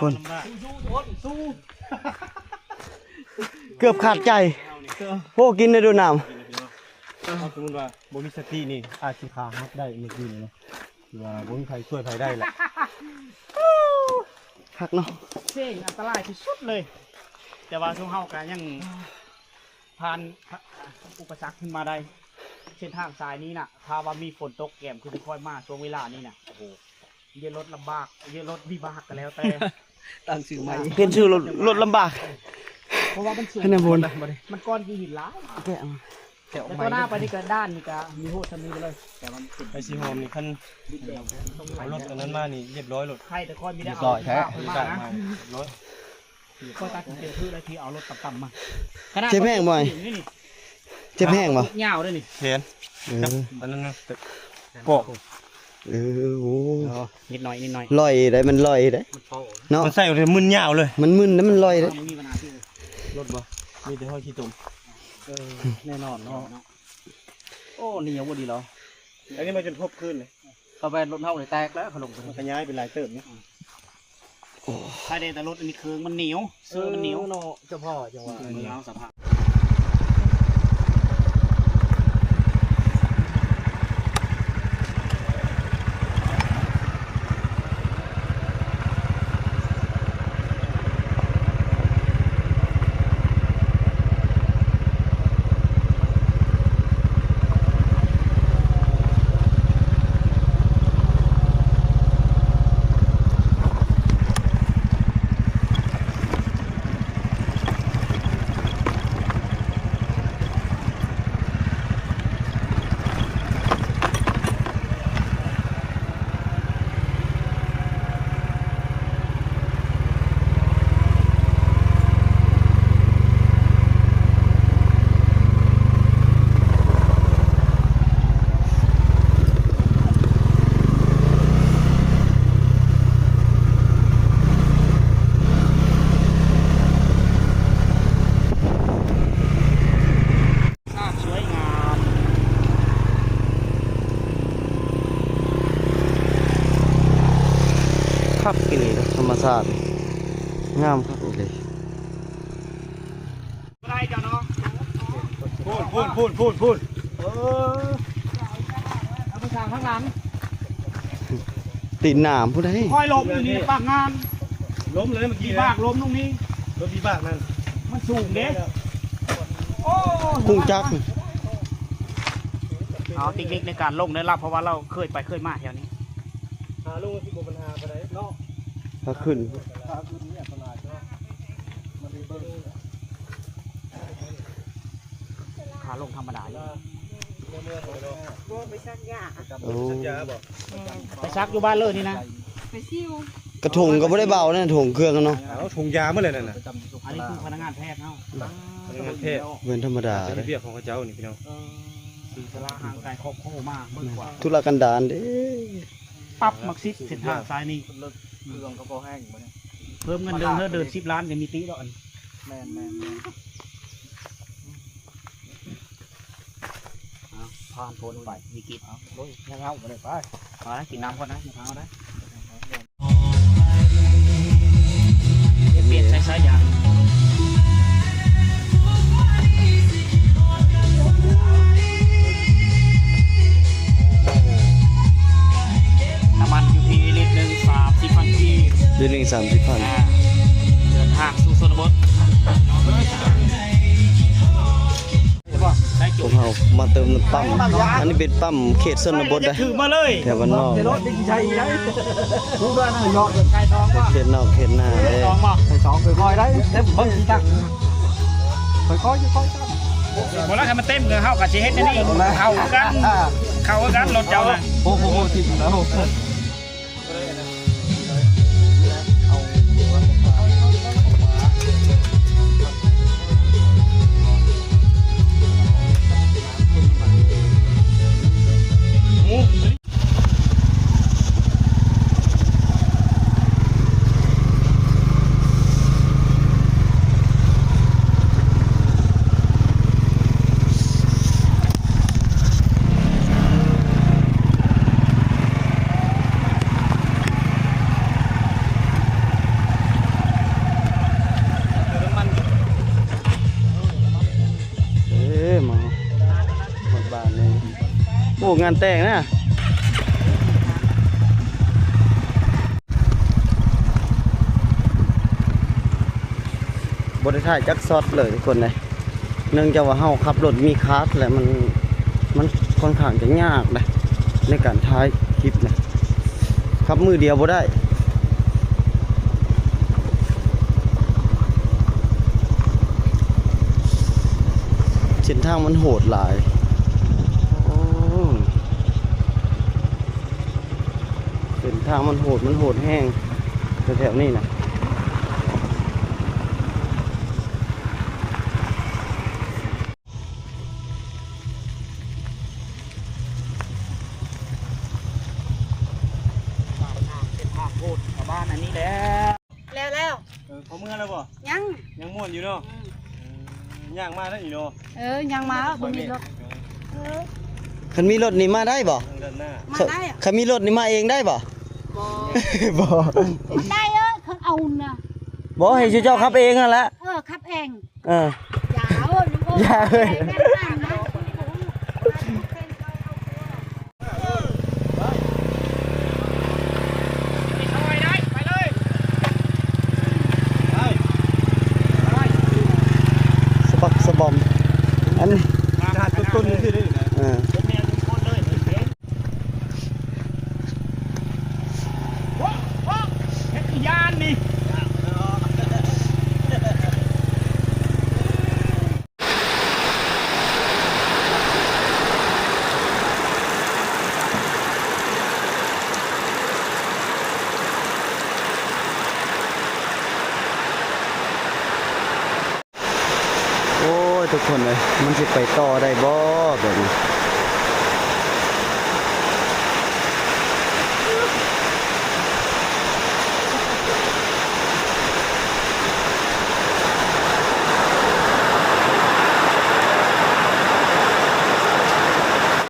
ຄົນ ເກືອບຂາດໃຈ. ໂອ້ ກິນໄດ້ໂດນນ້ຳ. ຖ້າສົມມຸດວ່າບໍ່ມີສະຕິນີ້ ອາດຊິຂາຫັກໄດ້ມື້ກີ້ນີ້ເນາະ. ຄືວ່າບໍ່ມີໃຜຊ່ວຍໃຜໄດ້ລະ. ຄັກເນາະ. ເສັ້ນອັນຕະລາຍທີ່ສຸດເລີຍ, ແຕ່ວ່າຊຸມເຮົາກໍຍັງຜ່ານອຸປະສັກຂຶ້ນມາໄດ້. ເສັ້ນທາງສາຍນີ້ນະ ຖ້າວ່າມີຝົນຕົກແກມຄືທີ່ຂ້ອຍມາຊ່ວງເວລານີ້ນະ ໂອ້ໂຫ ເຍາະລົດລຳບາກ ເຍາະລົດວິບາກກໍແລ້ວແຕ່ ຕັ້ງຊື່ໃໝ່ ເປັນຊື່ລົດ ລົດລຳບາກ ເພາະວ່າມັນສູງ ໃຫ້ແນວບົນ ມັນກ້ອນຂີ້ຫີນຫຼາຍ. ແກະ ແຕ່ຕໍ່ໜ້າໄປນີ້ກໍດ້ານນີ້ກໍມີໂຫດຊຳນີ້ໄປເລີຍ ແຕ່ວ່າມັນເປັນ ໄປສີຫອມນີ້ ຄັນເອົາລົດອັນນັ້ນມານີ້ ຮຽບຮ້ອຍໂລດ ໃຄແຕ່ຄ່ອຍມີໄດ້ເອົາລົດມານະ ຮຽບຮ້ອຍ. ຂ້ອຍຕັດສິນໃຈຖືກແລ້ວທີ່ເອົາລົດຕ່ຳໆມາ. ຂະໜາດ ເຈັບແຮງບໍ່ອ້າຍ? ນີ້ ເຈັບແຮງບໍ່? ຍາວເດ້ນີ້ ແຂນ ເອີ ກັບອັນນັ້ນນະ ປອກ. ເອີ ໂອ້ ນິດໜ້ອຍ ນິດໜ້ອຍ ລອຍໄດ໋ ມັນລອຍໄດ໋ ມັນເປົ່າເນາະ ມັນໃສ່ແລ້ວມຶນຍາວເລີຍ ມັນມຶນແລ້ວມັນລອຍໄດ໋. ບໍ່ມີບັນຫາທີ່ລົດບໍ່? ມີແຕ່ຮອຍຂີ້ຕົມ. ເອີ ແນ່ນອນເນາະ. ໂອ້ ໜຽວບໍ່ດີແລ້ວ ອັນນີ້ມາຈົນທົບຄືນເລີຍ. ເຂົາແວ່ນລົດເຮົານີ້ແຕກແລ້ວ ເຂົາລົງໄປ ມັນຂະຫຍາຍໄປຫຼາຍເຕີບເນາະ. ໂອ້ ໃຄແດ່ແຕ່ລົດອັນນີ້ເຄື່ອງມັນໜຽວ ເຊີມັນໜຽວເນາະ. ເຈົ້າພໍ່ ຈັ່ງວ່າ ເອີ ເອົາສະພາບ ສວຍງາມ ຄັກອີ່ຫຼີເດ້ ທຳມະຊາດ ງາມຄັກອີ່ຫຼີ. ບໍ່ໄດ້ເຈົ້າເນາະ ພຸ້ນ ພຸ້ນ ພຸ້ນ ພຸ້ນ ພຸ້ນ ເອີ ເອົາໄປສ້າງທາງຫຼັງ ຕີນໜາມພຸ້ນໃດ໋. ຂ້ອຍລົ້ມຢູ່ນີ້ປາກງານ ລົ້ມເລີຍເມື່ອກີ້ ວິບາກລົ້ມລົງນີ້ ລົດວິບາກນັ້ນ ມັນສູງເດ້. ໂອ້ ກຸງຈັກ ເອົາເຕັກນິກໃນການລົງໄດ້ລະ ເພາະວ່າລາວເຄີຍໄປເຄີຍມາແຖວນີ້. ຫາລົງຊິບໍ່ບັນຫາປານໃດເນາະ ຖ້າຂຶ້ນ ຖ້າຂຶ້ນນີ້ອັນຕະລາຍເນາະ ມັນໄດ້ເບິ່ງ ຂາລົງທຳມະດາຢູ່. ບໍ່ໄປສັກຢາ ໂອ້ ສັກຢາບໍ່? ແມ່ນ ໄປສັກຢູ່ບ້ານເລີນີ້ນະ ໄປຊິວ ກະຖົງກໍບໍ່ໄດ້ເບົານະ ຖົງເຄື່ອງເນາະ ເອົາຖົງຢາໝົດເລີຍນັ້ນນະ. ອັນນີ້ຄືພະນັກງານແພດເຮົາ ພະນັກງານແພດ ແມ່ນທຳມະດາເດ້ ວຽກຂອງເຂົາເຈົ້ານີ້ພີ່ນ້ອງ. ເອີ ສາລາຫ່າງໄກຄອບຄົວມາເບິ່ງກວ່າ ທຸລະກັນດານເດ້. ປັບໝາກສິບເສັ້ນທາງສາຍນີ້ ເລິກ ເຄື່ອງກໍພໍແຮງບໍ່ນີ້ ເພີ່ມເງິນເດືອນເດີ ເດີນສິບລ້ານກໍມີຕິແລ້ວ. ອັນ ແມ່ນໆໆ ເອົາ ຜ່ານພົ້ນໄປວິກິດ. ໂອ້ຍ ຍັງເອົາບໍ່ໄດ້ໄປ ມານະ ກິນນ້ຳກ່ອນນະ ຢ່າພາວນະ. ປ່ຽນໃສ່ສາຍຢາງ ນ້ຳມັນຢູ່ທີ່ລິດໜຶ່ງສາມສິບພັນກີບ ລິດໜຶ່ງສາມສິບພັນ. ອ່າ ເດີນທາງສູ່ຊົນນະບົດ. ພວກເຮົາມາເຕີມນ້ຳປ້ຳ ອັນນີ້ເປັນປ້ຳເຂດຊົນນະບົດເດ້ ຖືມາເລີຍ ແຖວບ້ານນອກ ເຂດນອກເຂດນາເດ້. ສອງບໍ່ ໃສ່ສອງ ຄ່ອຍໆໄດ້ ເຕັມເບິ່ງຈັກ ຄ່ອຍໆ ຄ່ອຍໆ. ບໍ່ລະ ໃຫ້ມັນເຕັມ ເຮົາກໍຊິເຮັດອັນນີ້ ເຂົ້າຄືກັນ ເຂົ້າຄືກັນ ລົດເຈົ້ານະ. ໂອ້ໂຫ ໂອ້ໂຫ ຕິດແລ້ວ. ງານແຕ່ງນະ ບໍ່ໄດ້ຖ່າຍຈັກຊັອດເລີຍທຸກຄົນເລີຍ. ເນື່ອງຈາກວ່າເຮົາຂັບລົດມີຄາສແລ້ວ ມັນ ມັນຄ່ອນຂ້າງຈະຍາກເດ້ໃນການຖ່າຍຄລິບນະ ຂັບມືດຽວບໍ່ໄດ້. ເສັ້ນທາງມັນໂຫດຫຼາຍ ໂອ້ ເສັ້ນທາງມັນໂຫດ ມັນໂຫດແຮງແຖວໆນີ້ນະ. ເສັ້ນທາງໂຫດຊາວບ້ານອັນນີ້ແຫຼະ. ແລ້ວ ແລ້ວ ເອີ ເຂົ້າເມືອແລ້ວບໍ່? ຍັງ ຍັງມ່ວນຢູ່ເນາະ. ອືມ ເອີ ຍ່າງມາໄດ້ນີ້ເນາະ. ເອີ ຍ່າງມາ ບໍ່ມີລົດ. ເອີ ຄັນມີລົດນີ້ມາໄດ້ບໍ່? ທາງດ້ານໜ້າ ມາໄດ້ອະ. ຄັນມີລົດນີ້ມາເອງໄດ້ບໍ່? ບໍ່ ບໍ່ ໄດ້ເອີ ເຂົາເອົານະ. ບໍ່ ໃຫ້ເຈົ້າຂັບເອງຫັ້ນແຫຼະ. ເອີ ຂັບເອງ. ເອີ ຢ່າເອີ ລູກເອີຍ ຢ່າເອີຍ ແມ່ນນະ. ສະບັກສະບອມ ອັນນີ້ ຂະໜາດຕົ້ນໆນີ້ ເອີ ເຮັດຄືຢ້ານນີ້. ໂອ້ຍ ທຸກຄົນເອີຍ ມັນຊິໄປຕໍ່ໄດ້ບໍ່ບາດນີ້?